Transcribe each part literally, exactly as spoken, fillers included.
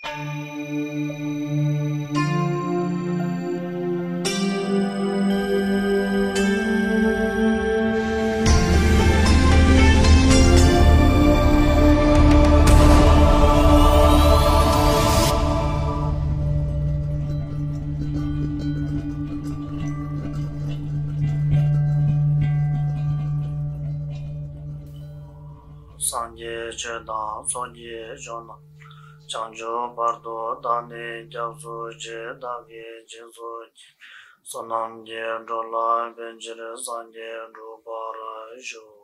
སངས་རྒྱས་ཆོས་དང་ཚོགས་ཀྱི་མཆོག་རྣམས། བྱང་ཆུབ་བར་དུ་བདག་ནི་སྐྱབས་སུ་མཆི། བདག་གིས་སྦྱིན་སོགས་ཀྱི་བསོད་ནམས་ཀྱིས། འགྲོ་ལ་ཕན་ཕྱིར་སངས་རྒྱས་འགྲུབ་པར་ཤོག།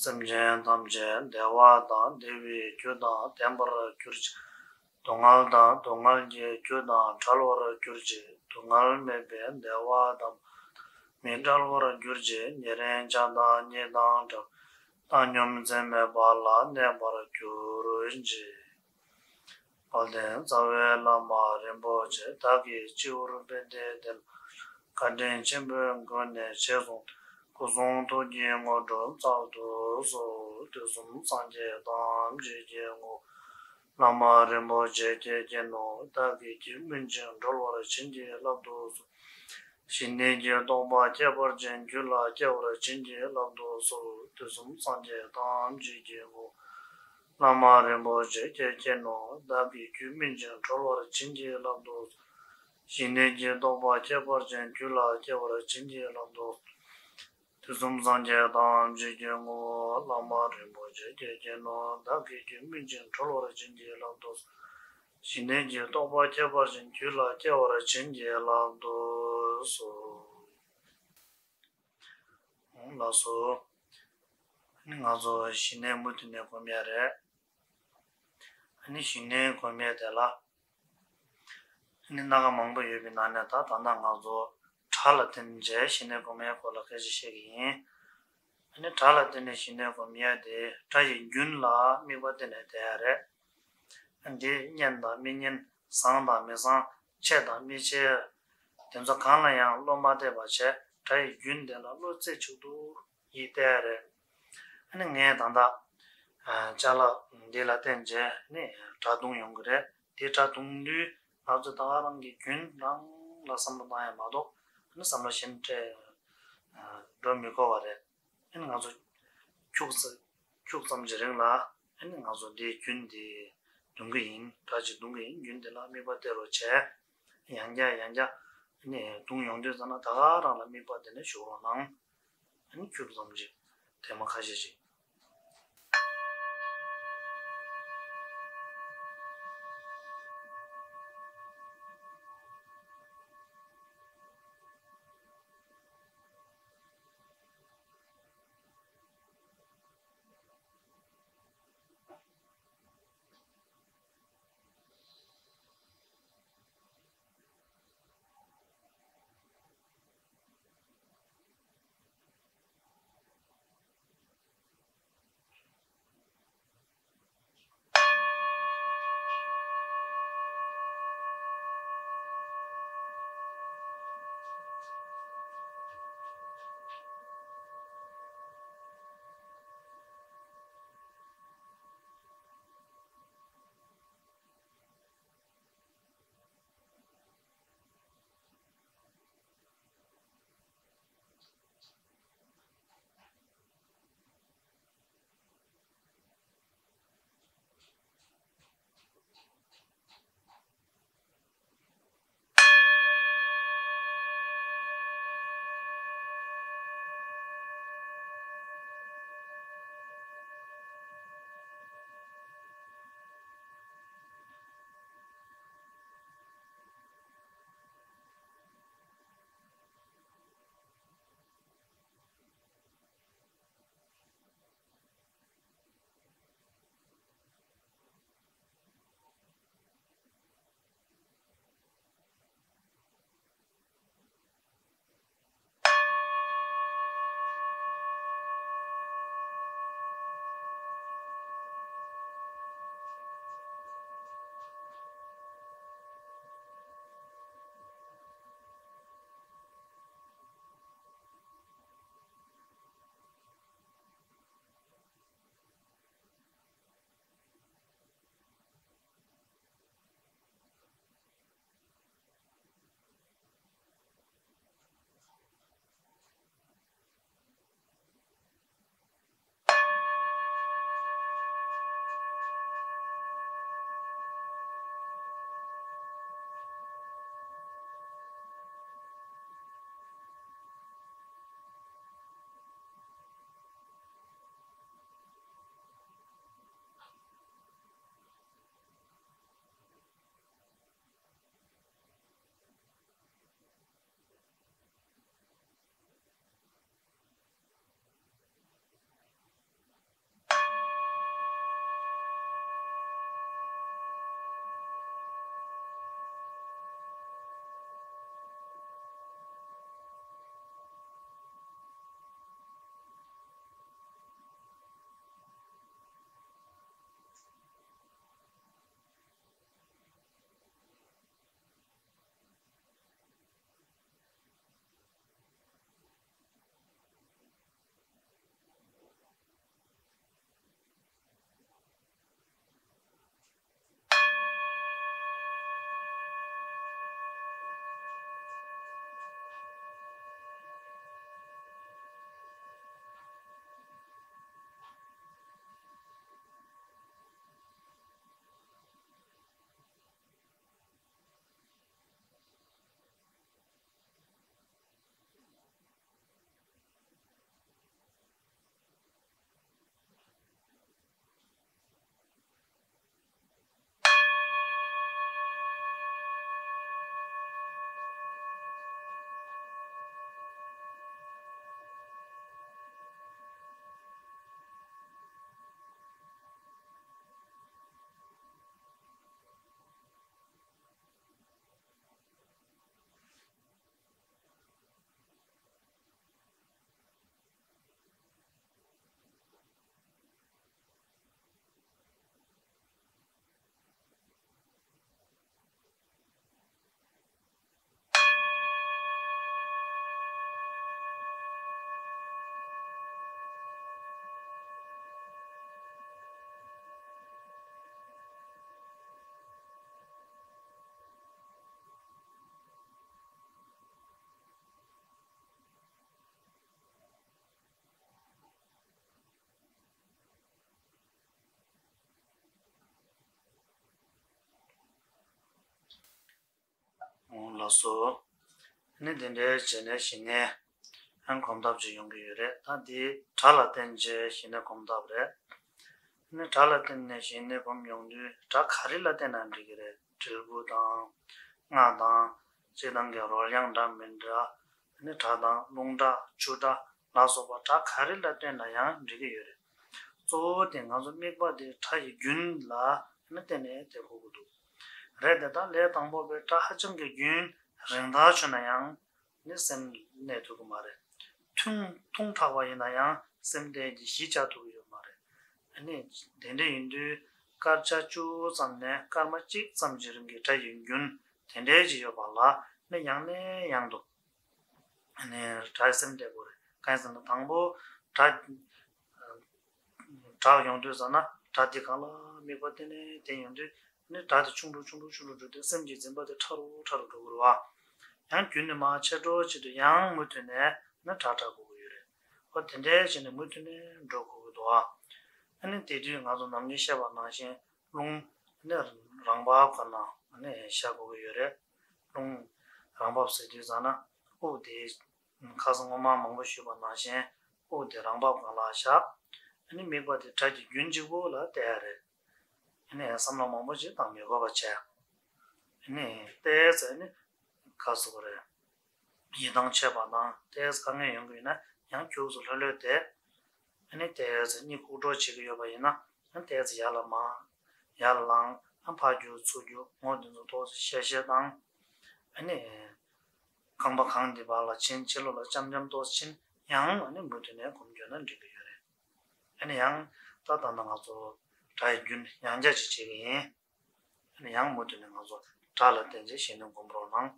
སེམས་ཅན་ཐམས་ཅད་བདེ་བ་དང་བདེ་བའི་རྒྱུ་དང་ལྡན་པར་གྱུར་ཅིག། སྡུག་བསྔལ་དང་སྡུག་བསྔལ་གྱི་རྒྱུ་དང་བྲལ་བར་གྱུར་ཅིག། སྡུག་བསྔལ་མེད་པའི་བདེ་བ་དམ་པ་མི་འབྲལ་བར་གྱུར་ཅིག། ཉེ་རིང་ཆགས་སྡང་གཉིས་དང་བྲལ་བའི་བཏང་སྙོམས་འཛིན་མེད་པ་ལ་གནས་པར་གྱུར་ཅིག། དཔལ་ལྡན་རྩ་བའི་བླ་མ་རིན་པོ་ཆེ། བདག་གིས་སྤྱི་བོར་པད་ཟླའི་གདན་ལ་བཀའ་དྲིན་ཆེན་པོའི་སྒོ་ནས་ཞལ་གསུངས་ཏེ། སྐུ་གསུང་ཐུགས་ཀྱི་དངོས་གྲུབ་སྩལ་དུ་གསོལ། དུས་གསུམ་སངས་རྒྱས་ཐམས་ཅད་ཀྱི་ངོ་བོ་བླ་མ་རིན་པོ་ཆེ་ཁྱེད་ཀྱིས་ནོ། བདག་གིས་སྨིན་ཅིང་གྲོལ་བར་བྱིན་གྱིས་བརླབ་ཏུ་གསོལ། ཞི་གནས་ཀྱི་རྟོགས་པ་ཁྱད་པར་ཅན་རྒྱུད་ལ་སྐྱེ་བར་བྱིན་གྱིས་བརླབ་ཏུ་གསོལ། དུས་གསུམ་སངས་རྒྱས་ཐམས་ཅད་ཀྱི་ངོ་བོ་བླ་མ་རིན་པོ་ཆེ་ཁྱེད་ཀྱིས་ནོ། བདག་གིས་སྨིན་ཅིང་གྲོལ་བར་བྱིན་གྱིས་བརླབ་ཏུ་གསོལ། ཞི་གནས་ཀྱི་རྟོགས་པ་ཁྱད་པར་ཅན་རྒྱུད་ལ་སྐྱེ་བར་བྱིན་གྱིས་བརླབ་ཏུ་གསོལ། དུས་གསུམ་སངས་རྒྱས་ཐམས་ཅད་ཀྱི་ངོ་བོ་བླ་མ་རིན་པོ་ཆེ་ཁྱེད་ཀྱིས་ནོ། བདག་གིས་སྨིན་ཅིང་གྲོལ་བར་བྱིན་གྱིས་བརླབ་ཏུ་གསོལ། ཞི་གནས་ཀྱི་རྟོགས་པ་ཁྱད་པར་ཅན་རྒྱུད་ལ་སྐྱེ་བར་བྱིན་གྱིས་བརླབ་ཏུ་གསོལ། ལགས་སོ། ང་ཚོ་ཞི་གནས་མུ་མཐུད་ནས་སྒོམ་ཡ་རེད། ཨ་ནི་ཞི་གནས་སྒོམ་ཡས་དེ་ལ། ཨ་ནི་སྣ་ཁ་མང་པོ་ཡོད་པའི་ནང་ནས་ད་ད་ལྟ་ང་ཚོ་སྒྲ་ལ་བརྟེན་བྱས་ཞི་གནས་སྒོམ་ཡས་སྐོར་ལ་སྐད་ཆ་བཤད་ཀྱི་ཡིན། ཨ་ནི་སྒྲ་ལ་བརྟེན་ནས་ཞི་གནས་སྒོམ་ཡས་དེ་སྒྲ་ཡི་རྒྱུན་ལ་དམིགས་པ་བསྟེན་ནས་བསྡད་ཡ་རེད། ཨ་འདི་སྙན་དང་མི་སྙན་བཟང་དང་མི་བཟང་ཆེ་དང་མི་ཆེ། དེ་ཚོ་གང་ལ་ཡང་བློ་མ་གཏད་པ་བྱས་སྒྲ་ཡི་རྒྱུན་དེ་ལ་བློ་རྩེ་གཅིག་ཏུ་ཡིས་བལྟས་རེད། ཨ་ནི་ངས་ད་ལྟ་ཅ་ལག་འདི་ལ་བརྟེན་བྱས་ནི་སྒྲ་རྡུང་ཡོང་གི་རེད། དེ་སྒྲ་རྡུང་དུས་ང་ཚོས་ད་ག་རང་གི་རྒྱུན་རང་ལ་བསམ་བློ་བཏང་ཡ་མ་གཏོགས་ཨ་ནི་བསམ་བློ་གཞན་སྤྲད་འགྲོ་མི་དགོས་པ་རེད། ཨ་ནི་ང་ཚོ་ཁྱུག་ཙམ་ཁྱུག་ཙམ་གྱི་རིང་ལ་ཨ་ནི་ང་ཚོ་འདིའི་རྒྱུན་འདི་རྡུང་གི་ཡིན། སྒྲ་ཅིག་རྡུང་གི་ཡིན། རྒྱུན་འདི་ལ་དམིགས་པ་གཏད་རོགས་བྱས། ཡང་བསྐྱར་ཡང་བསྐྱར་ཨ་ནི་རྡུང་ཡོང་དུས་ཙམ་ན་ད་ག་རང་ལ་དམིགས་པ་དེ་ནས་ཞུགས་རོགས་གནང་། ཨ་ནི་ཁྱུག་ཙམ་ཅིག་དེ་མ་ཁ་ཤས་ཅིག་ལགས་སོ། ནི་དེ་འདྲའི་བྱས་ནས་གཞི་ནས་ཨན་གོམ་སྟབས་ཅིག་ཡོང་གི་ཡོད་རེད། ད་འདི་སྒྲ་ལ་བརྟེན་བྱས་གཞི་ནས་གོམ་སྟབས་རེད། ནི་སྒྲ་ལ་བརྟེན་ནས་གཞི་ནས་གོམ་ཡོང་དུས་སྒྲ་ག་རེ་ལ་བརྟེན་ན་འགྲིག་གི་རེད། དྲིལ་བུ་དང་། རྔ་དང་། སྤྱིར་བཏང་གི་རོལ་དབྱངས་འདྲ་མི་འདྲ། ནི་སྒྲ་དང་རླུང་སྒྲ་ཆུ་སྒྲ་ལ་སོགས་པ་སྒྲ་ག་རེ་ལ་བརྟེན་ན་ཡང་འགྲིག་གི་ཡོད་རེད། གཙོ་བོ་དེ་ང་ཚོ་དམིགས་པ་དེ་སྒྲ་ཡི་རྒྱུན་ལ་ནི་བརྟེན་ནས་དེ་གོ་གི་འདུག་རེད་དེ། ད་ལས་དང་པོ་པའི་སྒྲ་ཧ་ཅང་གི་རྒྱུན་རིང་ཐག་ཆོད་ན་ཡང་ནི་སེམས་གནས་ཐུབ་ཀྱི་མ་རེད། ཐུང་ཐུང་དྲགས་པ་ཡིན་ན་ཡང་སེམས་གཏད་ཀྱི་གཞི་བཅའ་ཐུབ་ཀྱི་ཡོད་མ་རེད། ཨ་ནི་དེ་འདྲ་ཡིན་དུས་སྐར་ཆ་བཅུ་ཙམ་ནས་སྐར་མ་གཅིག་ཙམ་གྱི་རིང་གི་སྒྲ་ཡི་རྒྱུན་དེ་འདྲའི་ཅིག་ཡོད་པ་ལ་ནི་ཡང་ནས་ཡང་དུ་ནི་སྒྲ་སེམས་གཏད་དགོས་རེད། གང་ཡིན་ཟེར་ན་དང་པོ་སྒྲ་སྒྲ་ཡོང་དུས་ཙམ་ན་སྒྲ་དེ་གང་ལ་དམིགས་པ་གཏད་ནས་དེ་ཡོང་དུས་ནི་སྒྲ་དེ་ཆུང་རུ་ཆུང་རུ་ཆུང་རུ་འགྲོ་དུས་སེམས་ཀྱི་འཛིན་པ་དེ་ཕྲ་རུ་ཕྲ་རུ་འགྲོ་གི་རེད་བ། ཡང་རྒྱུན་ནས་མར་ཆེ་འགྲོ་བྱེད་དུས་ཡང་མུ་མཐུད་ནས་ནི་སྒྲ་སྒྲ་དགོས་ཀྱི་ཡོད་རེད། ཨོ་དེ་འདྲའི་བྱས་ནས་མུ་མཐུད་ནས་འགྲོ་དགོས་ཀྱི་འདུག་ཨ། ཨ་ནི་དེ་དུས་ང་ཚོ་ནམ་རྒྱུན་བཤད་པ་ནང་བཞིན་རླུང་ནི་རང་བབས་སྒང་ན་ནི་བཞག་དགོས་ཀྱི་ཡོད་རེད། རླུང་རང་བབས་ཟེར་དུས་ཙམ་ན་དབུགས་དེ་ཁ་སང་སྔོན་མ་མང་པོ་ཞུས་པ་ནང་བཞིན་དབུགས་དེ་རང་བབས་སྒང་ལ་བཞག་ཨ་ནི་དམིགས་པ་དེ་སྒྲ་གི་རྒྱུན་གཅིག་པོ་ལ་གཏད་ཡ་རེད། ཨ་ནི་བསམ་བློ་མང་པོ་ཞིག་བཏང་མི་དགོས་པ་བྱས། ཨ་ནི་ཏོག་ཙམ་ཨ་ནི་ག་ཟེར་དགོས་རེད། ཡིད་ཐང་ཆད་པ་དང་ཏོག་ཙམ་དཀའ་ངལ་ཡོང་གི་ཡོད་ན་ཡང་ཁྱུག་ཙམ་ལྷོད་ལྷོད་བསྡད། ཨ་ནི་ཏོག་ཙམ་གཉིད་ཁུག་འགྲོ་བྱེད་ཀྱི་ཡོད་པ་ཡིན་ན་ཡང་ཏོག་ཙམ་ཡར་ལ་མར་ཡར་ལ་ལངས། ཨ་ཕར་རྒྱུག་ཚུར་རྒྱུག་ངོ་དེ་ཚོ་ཏོག་ཙམ་གཤེ་གཤེ་བཏང་། ཨ་ནི་རྐང་པ་གང་དེ་བར་ལ་ཕྱིན། ཕྱི་ལོགས་ལ་འཇམ་འཇམ་ཏོག་ཙམ་ཕྱིན། ཡང་ཨ་ནི་མུ་མཐུད་ནས་སྒོམ་རྒྱུ་ན་འགྲིག་གི་ཡོད་རེད། ཨ་ནི་ཡང་ད་ལྟ་ན་ང་ཚོ་སྒྲ་ཡི་རྒྱུན་ཡང་བསྐྱར་ཅིག་བྱེད་ཀྱི་ཡིན། ཨ་ནི་ཡང་མུ་མཐུད་ནས་ང་ཚོ་སྒྲ་ལ་བརྟེན་བྱས་གཞི་ནས་སྒོམ་རོགས་གནང་།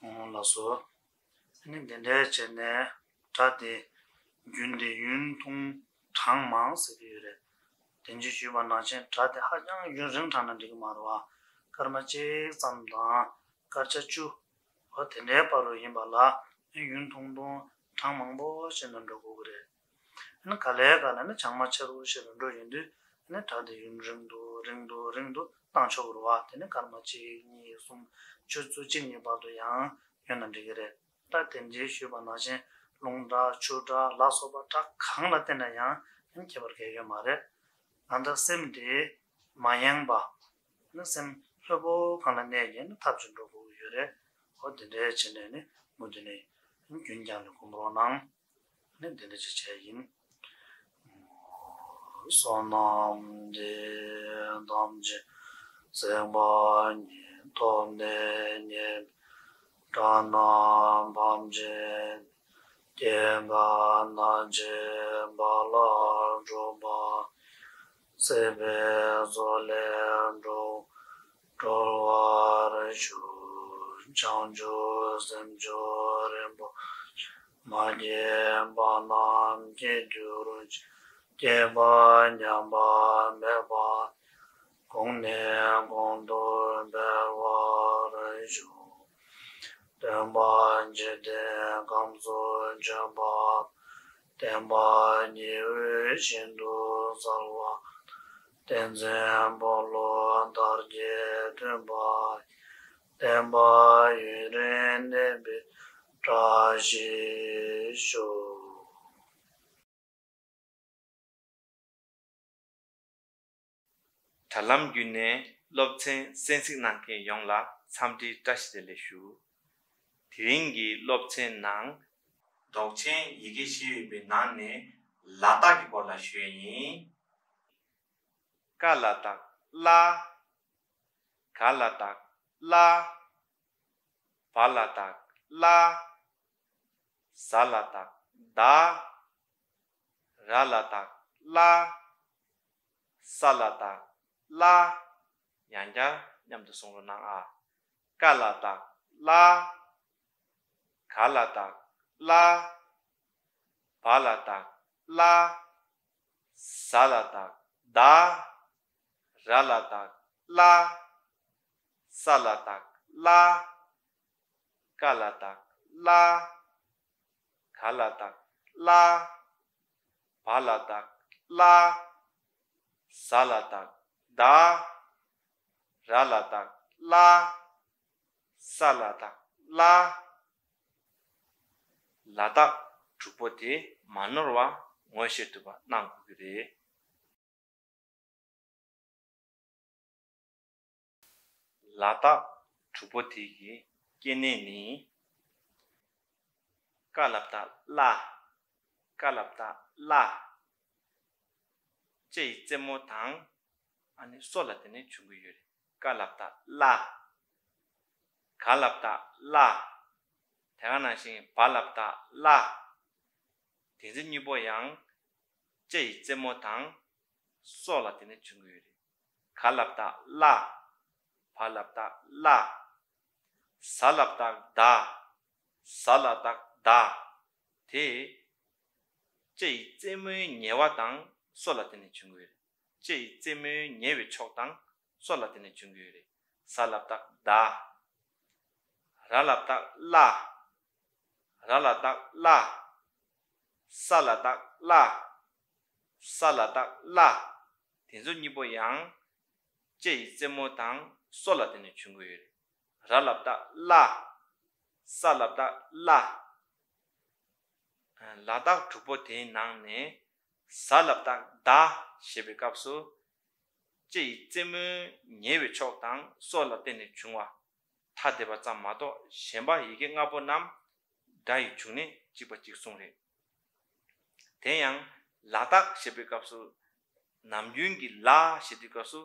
ལགས་སོ། ཨ་ནི་འདི་འདྲའི་བྱས་ནས་སྒྲ་དེ་རྒྱུན་དེ་ཡུན་ཐུང་གྲངས་མང་ཟེར་གྱི་ཡོད་རེད། དེ་འདྲ་ཞུས་པ་ནང་བཞིན་སྒྲ་དེ་ཧ་ཅང་ཡུན་རིང་དྲགས་ན་འགྲིག་གི་མ་རེད་བ། སྐར་མ་གཅིག་ཙམ་དང་སྐར་ཆ་བཅུ། འོ་དེ་འདྲའི་བར་དུ་ཡིན་པ་ལ་ཡུན་ཐུང་ཐུང་གྲངས་མང་པོ་བྱས་ནས་འགྲོ་དགོས་ཀྱི་རེད། ཨ་ནི་ག་ལེ་ག་ལེ་ནི་བྱང་མ་ཆེ་རུ་ཞེས་པའི་འགྲོ་ཡོང་དུས་ཨ་ནི་སྒྲ་དེ་ཡུན་རིང་དུ་རིང་དུ་རིང་དུ་བཏང་ཆོག་གི་རེད་བ། དེ་ནི་སྐར་མ་གཅིག་གཉིས་གསུམ་ཆུ་ཚོད་གཅིག་གཉིས་བར་དུ་ཡང་ཡོད་ན་འགྲིག་གི་རེད། ད་དེ་འདྲའི་ཞུས་པ་ནང་བཞིན་རླུང་སྒྲ་ཆུ་སྒྲ་ལ་སོགས་པ་སྒྲ་གང་ལ་བརྟེན་ན་ཡང་ཨ་ནི་ཁྱད་པར་གང་ཡང་ཡོད་མ་རེད། ད་ལྟ་སེམས་དེ་མ་ཡེངས་པ། ནི་སེམས་ལྷོད་པོ་གང་ལ་གནས་ཀྱི་ནི་ཐབས་ཀྱིས་འགྲོ་དགོས་ཀྱི་ཡོད་རེད། འོ་དེ་འདྲའི་བྱས་ནས་ནི་མུ་མཐུད་ནས་རྒྱུན་བསྐྱངས་ནས་སྒོམ་རོགས་གནང་། ནི་འདི་འདྲ་ཅིག་བྱས་ཡིན། བསོད་ནམས་འདི་ཡིས་ཐམས་ཅད་གཟིགས་པ་ཉིད། ཐོབ་ནས་ཉེས་པའི་དགྲ་རྣམས་ཕམ་བྱས་ནས། སྐྱེ་རྒ་ན་འཆིའི་རྦ་རླབས་འཁྲུགས་པ། སྲིད་པའི་མཚོ་ལས་འགྲོ་སྒྲོལ་བར་ཤོག། བྱང་ཆུབ་སེམས་མཆོག་རིན་པོ་ཆེ། མ་སྐྱེས་པ་རྣམས་སྐྱེ་གྱུར་ཅིག། སྐྱེས་པ་ཉམས་པ་མེད་པ། གོང་ནས་གོང་དུ་འཕེལ་བར་ཤོག། སྟོན་པ་འཇིག་རྟེན་ཁམས་སུ་བྱོན་པ། བསྟན་པ་ཉི་འོད་བཞིན་དུ་གསལ་བ། བསྟན་འཛིན་འཁོར་ལོ་བདག་གིས་མཐུན་པ། བསྟན་པ་ཡུན་རིང་གནས་པའི་བཀྲ་ཤིས་ཤོག། དྲ་ལམ་བརྒྱུད་ནས་སློབ་ཚན་གསན་གཟིགས་གནང་མཁན་ཡོངས་ལ་འཚམས་འདྲིའི་བཀྲ་ཤིས་བདེ་ལེགས་ཞུ། དེ་རིང་གི་སློབ་ཚན་ནང་། འདོགས་ཆེན་ཡི་གེ་བཞི་ཡོད་པའི་ནང་ནས་ལ་དྭགས་ཀྱི་སྐོར་ལ་ཞུ་ཡས་ཡིན། ཀ་ལ་བཏགས་ཀླ། ག་ལ་བཏགས་གླ། བ་ལ་བཏགས་བླ། ཟ་ལ་བཏགས་ཟླ། ར་ལ་བཏགས་རླ། ས་ལ་བཏགས་སླ། ཡང་བསྐྱར་མཉམ་དུ་གསུང་རོགས་གནང་ཨ། ཀ་ལ་བཏགས་ཀླ། ག་ལ་བཏགས་གླ། བ་ལ་བཏགས་བླ། ཟ་ལ་བཏགས་ཟླ། ར་ལ་བཏགས་རླ། ས་ལ་བཏགས་སླ། ཀ་ལ་བཏགས་ཀླ། ག་ལ་བཏགས་གླ། བ་ལ་བཏགས་བླ། ཟ་ལ་བཏགས་ཟླ། ར་ལ་བཏགས་རླ། ས་ལ་བཏགས་སླ། ལ་དྭགས་དྲུག་པོ་དེ་མ་ནོར་བ་ངོ་ཤེས་ཐུབ་པ་གནང་དགོས་ཀྱི་རེད། ལ་དྭགས་དྲུག་པོ་དེ་གི་སྐྱེ་གནས་ནི། ཀ་ལ་བཏགས་གླ། ཀ་ལ་བཏགས་གླ། ལྕེ་ཡི་རྩེ་མོ་དང་། ཨ་ནི་སོ་ལ་བརྟེན་ནས་བྱུང་གི་ཡོད་རེད། ཀ་ལ་བཏགས་གླ། ག་ལ་བཏགས་གླ། དེ་ག་ནང་བཞིན་བ་ལ་བཏགས་བླ། དེ་ཚོ་གཉིས་པོ་ཡང་ལྕེ་ཡི་རྩེ་མོ་དང་སོ་ལ་བརྟེན་ནས་བྱུང་གི་ཡོད་རེད། ག་ལ་བཏགས་གླ། བ་ལ་བཏགས་བླ། ཟ་ལ་བཏགས་ཟླ། ཟ་ལ་བཏགས་ཟླ། དེ་ལྕེ་ཡི་རྩེ་མོའི་ཉེ་བ་དང་སོ་ལ་བརྟེན་ནས་བྱུང་གི་ཡོད་རེད། ལྕེ་ཡི་རྩེ་མོའི་ཉེ་བའི་ཕྱོགས་དང་སོ་ལ་བརྟེན་ནས་བྱུང་གི་ཡོད་རེད། ཟ་ལ་བཏགས་ཟླ། ར་ལ་བཏགས་རླ། ར་ལ་བཏགས་རླ། ས་ལ་བཏགས་སླ། ས་ལ་བཏགས་སླ། དེ་ཚོ་གཉིས་པོ་ཡང་ལྕེ་ཡི་རྩེ་མོ་དང་སོ་ལ་བརྟེན་ནས་བྱུང་གི་ཡོད་རེད། ར་ལ་བཏགས་རླ། ས་ལ་བཏགས་སླ། ལ་དྭགས་དྲུག་པོ་དེའི་ནང་ནས་ཟ་ལ་བཏགས་ཟླ་ཞེས་པའི་སྐབས་སུ། ལྕེ་ཡི་རྩེ་མོའི་ཉེ་བའི་ཕྱོགས་དང་སོ་ལ་བརྟེན་ནས་བྱུང་བ། ཐ་དད་པ་ཙམ་མ་གཏོགས་གཞན་པ་ཡི་གེ་ལྔ་པོ་རྣམས་སྒྲ་ཡི་འབྱུང་གནས་གཅིག་པ་གཅིག་མཚུངས་རེད། དེ་ཡང་ལ་དྭགས་ཞེས་པའི་སྐབས་སུ། ནམ་རྒྱུན་གྱི་ལ་ཞེས་པའི་སྐབས་སུ།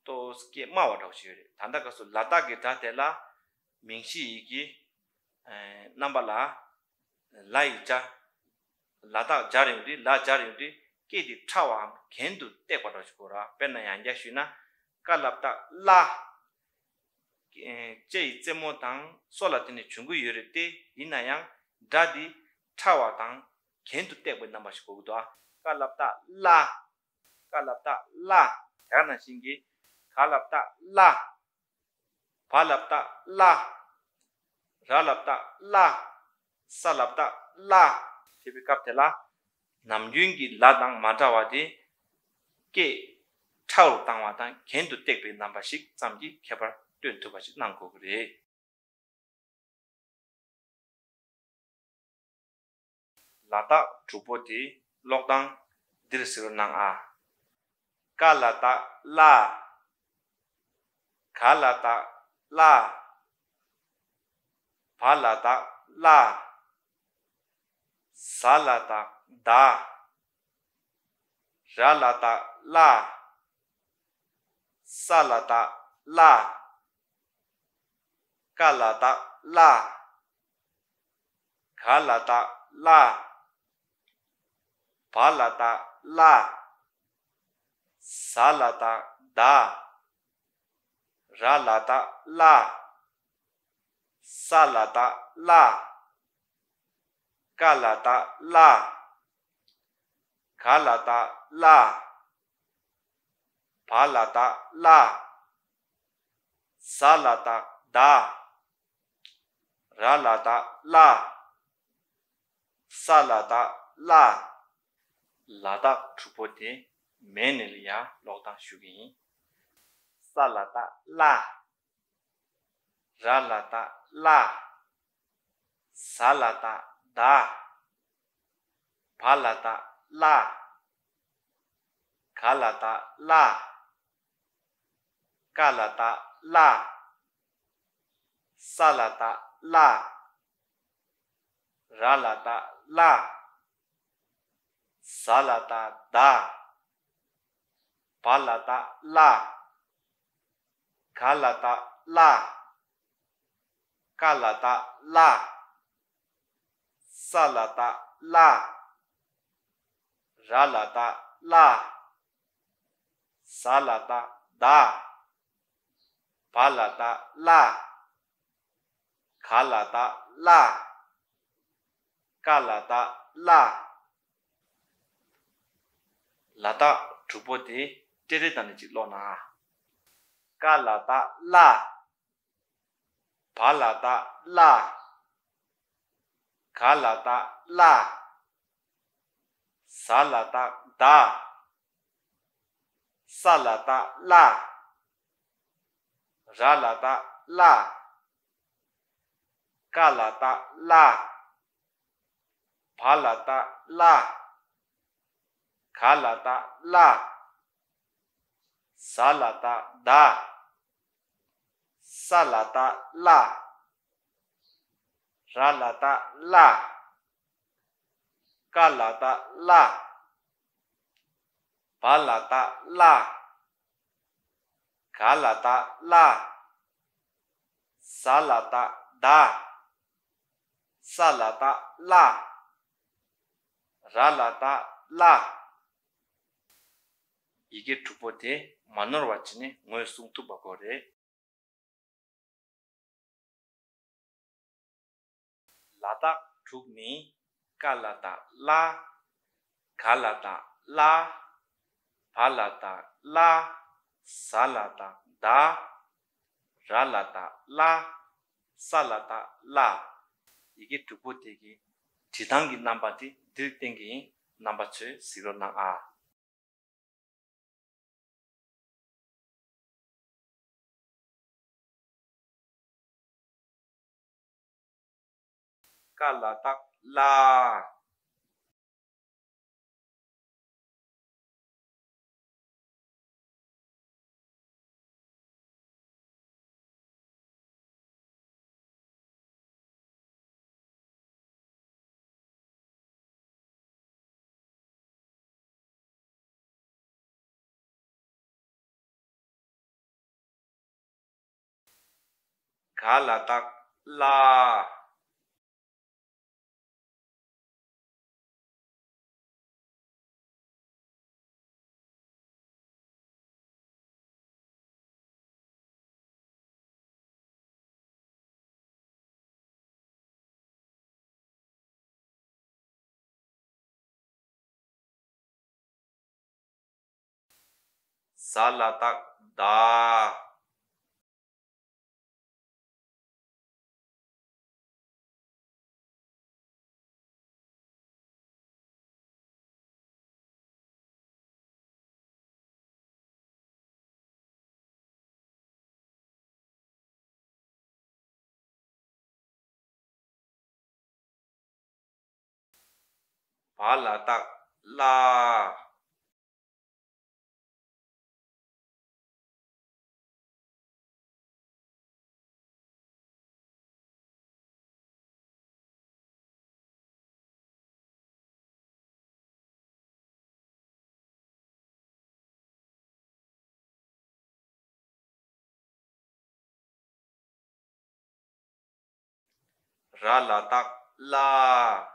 ཏོག་ཙམ་སྐད་དམའ་བ་འདྲ་བོ་ཞིག་ཡོད་རེད། ད་ལྟ་སྐབས་སུ་ལ་དྭགས་ཀྱི་སྒྲ་དེ་ལ་མིང་གཞི་ཡི་གེ་རྣམ་པ་ལ། ལ་ཡི་སྦྱར། ལ་དྭགས་སྦྱར་ཡོང་དུས་ལ་སྦྱར་ཡོང་དུས་སྐད་དེ་ཕྲ་བའམ་གྱེན་དུ་བཏེགས་པ་འདྲ་ཞིག་དགོས་ར། དཔེར་ན་ཡང་བསྐྱར་ཞུས་ན། ཀ་ལ་བཏགས་གླ། ལྕེ་ཡི་རྩེ་མོ་དང་སོ་ལ་བརྟེན་ནས་འབྱུང་གི་ཡོད་རེད་དེ། ཡིན་ན་ཡང་སྒྲ་འདི་ཕྲ་བ་དང་གྱེན་དུ་བཏེགས་པའི་རྣམ་པ་ཞིག་གོ་གི་འདུག་ཨ། ཀ་ལ་བཏགས་ཀླ། ཀ་ལ་བཏགས་ཀླ། དེ་ནང་བཞིན་གྱི་ག་ལ་བཏགས་གླ། བ་ལ་བཏགས་བླ། ར་ལ་བཏགས་བླ། ས་ལ་བཏགས་བླ། ཞེས་པའི་སྐབས་དེ་ལ་ནམ་རྒྱུན་གྱི་ལ་དང་མ་འདྲ་བ་དེ་སྐད་ཕྲ་རུ་བཏང་བ་དང་གྱེན་དུ་བཏེགས་པའི་རྣམ་པ་ཞིག་ཙམ་གྱིས་ཁྱད་པར་སྟོན་ཐུབ་པ་ཞིག་གནང་དགོས་ཀྱི་རེད། ལ་དྭགས་དྲུག་པོ་དེ་ཀློག་སྟངས་འདིར་གཟིགས་རོགས་གནང་ཨ། ཀ་ལ་བཏགས་ཀླ། ག་ལ་བཏགས་གླ། བ་ལ་བཏགས་བླ། ཟ་ལ་བཏགས་ཟླ། ར་ལ་བཏགས་རླ། ས་ལ་བཏགས་བླ། ཀ་ལ་བཏགས་ཀླ། ག་ལ་བཏགས་གླ། བ་ལ་བཏགས་བླ། ཟ་ལ་བཏགས་ཟླ། ར་ལ་བཏགས་རླ། ས་ལ་བཏགས་བླ། ཀ་ལ་བཏགས་ཀླ། ག་ལ་བཏགས་གླ། བ་ལ་བཏགས་བླ། ཟ་ལ་བཏགས་ཟླ། ར་ལ་བཏགས་རླ། ས་ལ་བཏགས་བླ། ལ་དྭགས་དྲུག་པོ་དེ་མས་ནས་ལ་ཡ་ཀློག་སྟངས་ཞུ་གི་ཡིན། ས་ལ་བཏགས་སླ། ར་ལ་བཏགས་རླ། ཟ་ལ་བཏགས་ཟླ། བ་ལ་བཏགས་བླ། ག་ལ་བཏགས་གླ། ཀ་ལ་བཏགས་གླ། ས་ལ་བཏགས་སླ། ར་ལ་བཏགས་རླ། ཟ་ལ་བཏགས་ཟླ། བ་ལ་བཏགས་བླ། ག་ལ་བཏགས་གླ། ཀ་ལ་བཏགས་གླ། ས་ལ་བཏགས་སླ། ར་ལ་བཏགས་རླ། ཟ་ལ་བཏགས་ཟླ། བ་ལ་བཏགས་བླ། ག་ལ་བཏགས་གླ། ཀ་ལ་བཏགས་གླ། ལ་དྭགས་དྲུག་པོ་དེ་ཏེ་རེ་དང་ནི་གཅིག་ཀློག་ན། ཀ་ལ་བཏགས་ཀླ། བ་ལ་བཏགས་བླ། ག་ལ་བཏགས་གླ། ཟ་ལ་བཏགས་ཟླ། ས་ལ་བཏགས་སླ། ར་ལ་བཏགས་རླ། ཀ་ལ་བཏགས་གླ། བ་ལ་བཏགས་བླ། ག་ལ་བཏགས་གླ། ཟ་ལ་བཏགས་ཟླ། ས་ལ་བཏགས་སླ། ར་ལ་བཏགས་རླ། ཀ་ལ་བཏགས་ཀླ། བ་ལ་བཏགས་བླ། ག་ལ་བཏགས་གླ། ཟ་ལ་བཏགས་ཟླ། ས་ལ་བཏགས་སླ། ར་ལ་བཏགས་རླ། ཡི་གེ་དྲུག་པོ་དེ་མ་ནོར་བ་བྱས་ནས་ངོས་བཟུང་ཐུབ་པ་དགོས་རེད། ལ་དྭགས་དྲུག་ནི། ཀ་ལ་བཏགས་ཀླ། ག་ལ་བཏགས་གླ། བ་ལ་བཏགས་བླ། ཟ་ལ་བཏགས་ཟླ། ར་ལ་བཏགས་རླ། ས་ལ་བཏགས་སླ། ཡི་གེ་དྲུག་པོ་དེ་གི་བྲིས་སྟངས་ཀྱི་རྣམ་པ་དེ་འདིར་བསྟན་གྱི་ཡིན། རྣམ་པ་ཚོས་གཟིགས་རོགས་གནང་ཨ། ཀ་ལ་བཏགས་ཀླ། ག་ལ་བཏགས་གླ། ཟ་ལ་བཏགས་ཟླ། བ་ལ་བཏགས་བླ། ར་ལ་བཏགས་རླ།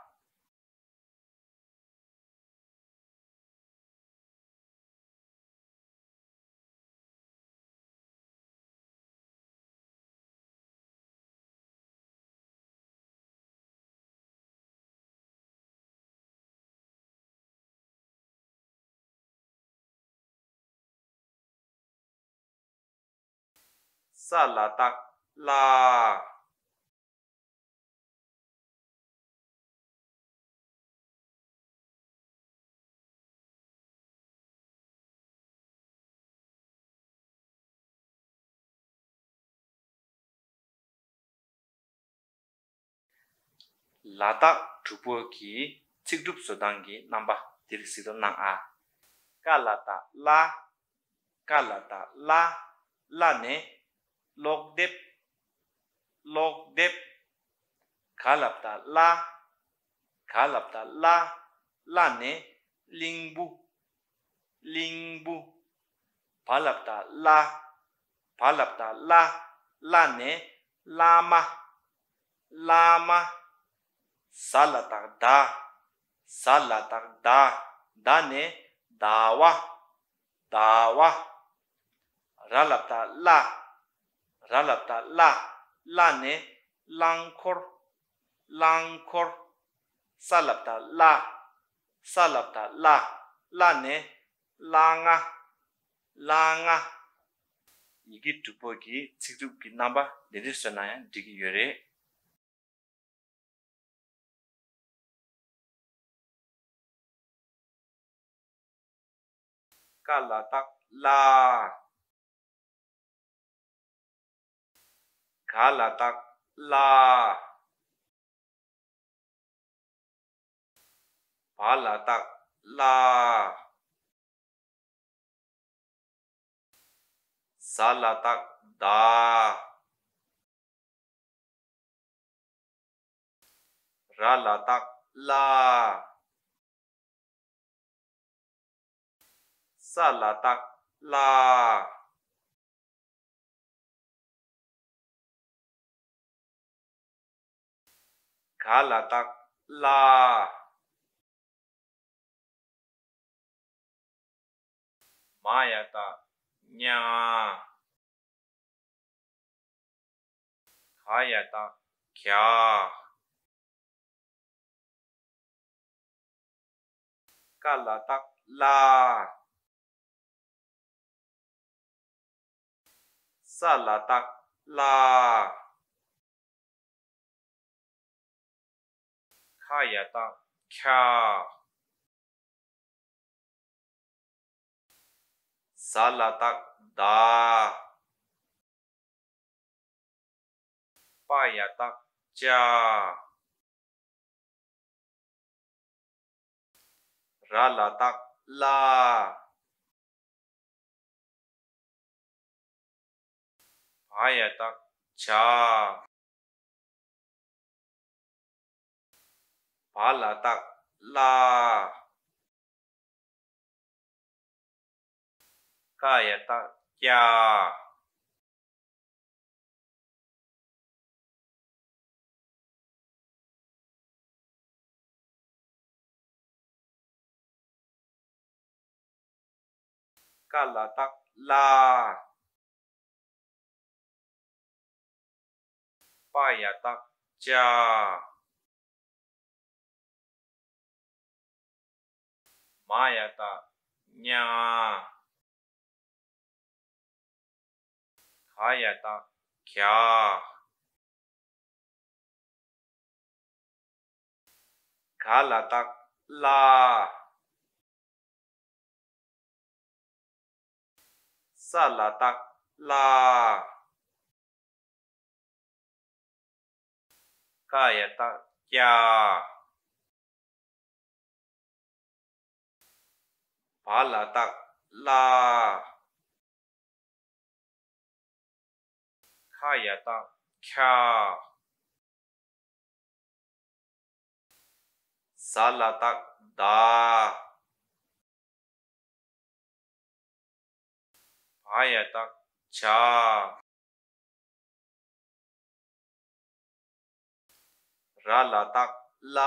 ས་ལ་བཏགས་སླ། ལ་དྭགས་དྲུག་པོ་གི་ཚིག་གྲུབ་བཟོ་སྟངས་ཀྱི་རྣམ་པ་འདིར་གཟིགས་རོགས་གནང་ཨ། ཀ་ལ་བཏགས་ཀླ། ཀ་ལ་བཏགས་ཀླ། ཀླ་ནས་ཀློག་དེབ། ཀློག་དེབ། ག་ལ་བཏགས་གླ། ག་ལ་བཏགས་གླ། གླ་ནས་གླིང་བུ། གླིང་བུ། བ་ལ་བཏགས་བླ། བ་ལ་བཏགས་བླ། བླ་ནས་བླ་མ། བླ་མ། ཟ་ལ་བཏགས་ཟླ། ཟ་ལ་བཏགས་ཟླ། ཟླ་ནས་ཟླ་བ། ཟླ་བ། ར་ལ་བཏགས་རླ། ར་ལ་བཏགས་རླ། རླ་ནས་རླངས་འཁོར། རླངས་འཁོར། ས་ལ་བཏགས་སླ། ས་ལ་བཏགས་སླ། སླ་ནས་སླ་ང་། སླ་ང་། ཡི་གེ་དྲུག་པོ་གི་ཚིག་གྲུབ་ཀྱི་རྣམ་པ་འདི་འདྲ་བཟོས་ན་ཡང་འགྲིག་གི་ཡོད་རེད། ཀ་ལ་བཏགས་ཀླ། ག་ལ་བཏགས་གླ། བ་ལ་བཏགས་བླ། ཟ་ལ་བཏགས་ཟླ། ར་ལ་བཏགས་རླ། ས་ལ་བཏགས་སླ། ག་ལ་བཏགས་གླ། མ་ཡ་བཏགས་མྱ། ག་ཡ་བཏགས་གྱ། ཀ་ལ་བཏགས་ཀླ། ས་ལ་བཏགས་སླ། ག་ཡ་བཏགས་གྱ། ཟ་ལ་བཏགས་ཟླ། པ་ཡ་བཏགས་པྱ། ར་ལ་བཏགས་རླ། བ་ཡ་བཏགས་བྱ། བ་ལ་བཏགས་བླ། ཀ་ཡ་བཏགས་ཀྱ། ཀ་ལ་བཏགས་ཀླ། པ་ཡ་བཏགས་པྱ། མ་ཡ་བཏགས་མྱ། བ་ཡ་བཏགས་བྱ། ག་ལ་བཏགས་བླ། ས་ལ་བཏགས་སླ། ཀ་ཡ་བཏགས་ཀྱ། བ་ལ་བཏགས་བླ། ཁ་ཡ་བཏགས་ཁྱ། ཟ་ལ་བཏགས་ཟླ། བ་ཡ་བཏགས་བྱ། ར་ལ་བཏགས་རླ།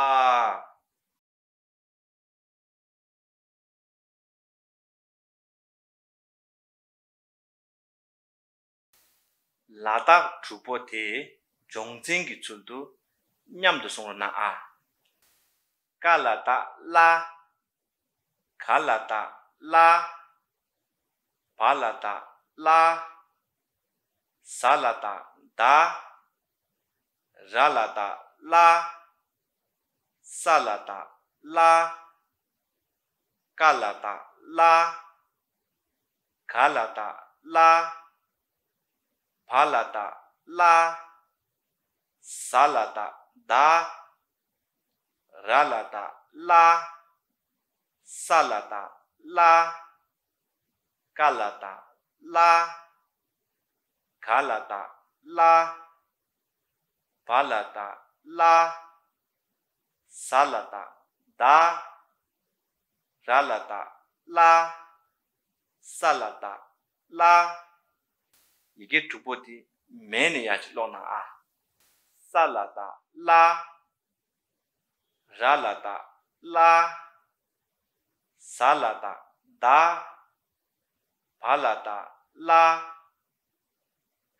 ལ་དྭགས་དྲུག་པོ་དེ་སྦྱོང་ཚན་གྱི་ཚུལ་དུ་མཉམ་དུ་གསུང་རོགས་གནང་ཨ། ཀ་ལ་བཏགས་ཀླ། ག་ལ་བཏགས་གླ། བ་ལ་བཏགས་བླ། ཟ་ལ་བཏགས་ཟླ། ར་ལ་བཏགས་རླ། ས་ལ་བཏགས་སླ། ཀ་ལ་བཏགས་ཀླ། ག་ལ་བཏགས་གླ། བ་ལ་བཏགས་བླ། ཟ་ལ་བཏགས་ཟླ། ར་ལ་བཏགས་རླ། ས་ལ་བཏགས་སླ། ཀ་ལ་བཏགས་གླ། ག་ལ་བཏགས་གླ། བ་ལ་བཏགས་བླ། ཟ་ལ་བཏགས་ཟླ། ར་ལ་བཏགས་རླ། ས་ལ་བཏགས་སླ། ཡི་གེ་དྲུག་པོ་དེ་མེད་ནས་ཡར་ཅིག་ཀློག་གནང་ཨ། ས་ལ་བཏགས་སླ། ར་ལ་བཏགས་རླ། ཟ་ལ་བཏགས་ཟླ། བ་ལ་བཏགས་བླ།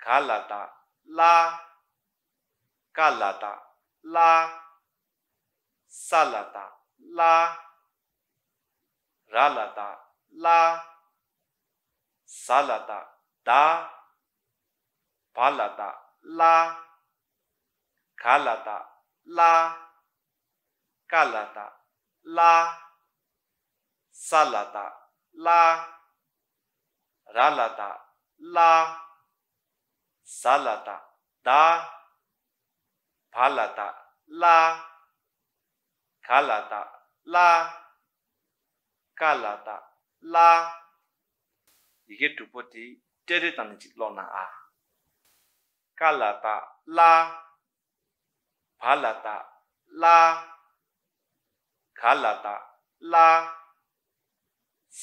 ག་ལ་བཏགས་གླ། ཀ་ལ་བཏགས་གླ། ས་ལ་བཏགས་སླ། ར་ལ་བཏགས་རླ། ཟ་ལ་བཏགས་ཟླ། བ་ལ་བཏགས་བླ། ག་ལ་བཏགས་གླ། ཀ་ལ་བཏགས་གླ། ས་ལ་བཏགས་སླ། ར་ལ་བཏགས་རླ། ཟ་ལ་བཏགས་ཟླ། བ་ལ་བཏགས་བླ། ག་ལ་བཏགས་གླ། ཀ་ལ་བཏགས་གླ། ཡི་གེ་དྲུག་པོ་དེ་སྤྲེལ་རེ་བཏང་ནས་ཅིག་ཀློག་གནང་ཨ། ཀ་ལ་བཏགས་ཀླ། བ་ལ་བཏགས་བླ། ག་ལ་བཏགས་གླ།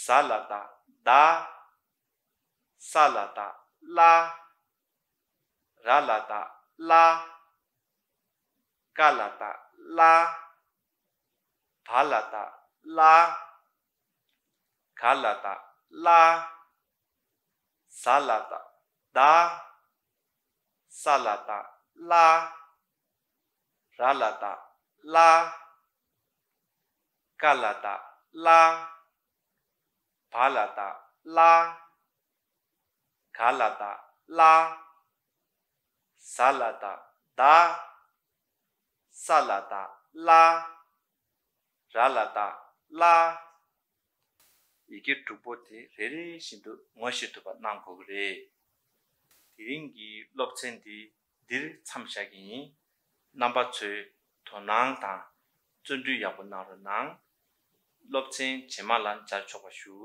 ཟ་ལ་བཏགས་ཟླ། ས་ལ་བཏགས་སླ། ར་ལ་བཏགས་རླ། ཀ་ལ་བཏགས་གླ། བ་ལ་བཏགས་བླ། ག་ལ་བཏགས་གླ། ཟ་ལ་བཏགས་ཟླ། ས་ལ་བཏགས་སླ། ར་ལ་བཏགས་རླ། ཀ་ལ་བཏགས་གླ། བ་ལ་བཏགས་བླ། ག་ལ་བཏགས་གླ། ཟ་ལ་བཏགས་ཟླ། ས་ལ་བཏགས་སླ། ར་ལ་བཏགས་རླ། ཡི་གེ་དྲུག་པོ་དེ་རེ་རེ་བཞིན་དུ་ངོ་ཤེས་ཐུབ་པ་གནང་དགོས་ཀྱི་རེད། དེ་རིང་གི་སློབ་ཚན་འདི་འདིར་མཚམས་བཞག་གི་ཡིན། རྣམ་པ་ཚོས་དོ་སྣང་དང་བརྩོན་འགྲུས་ཡག་པོ་གནང་རོགས་གནང་། སློབ་ཚན་རྗེས་མ་ལ་མཇལ་ཆོག་པ་ཞུ།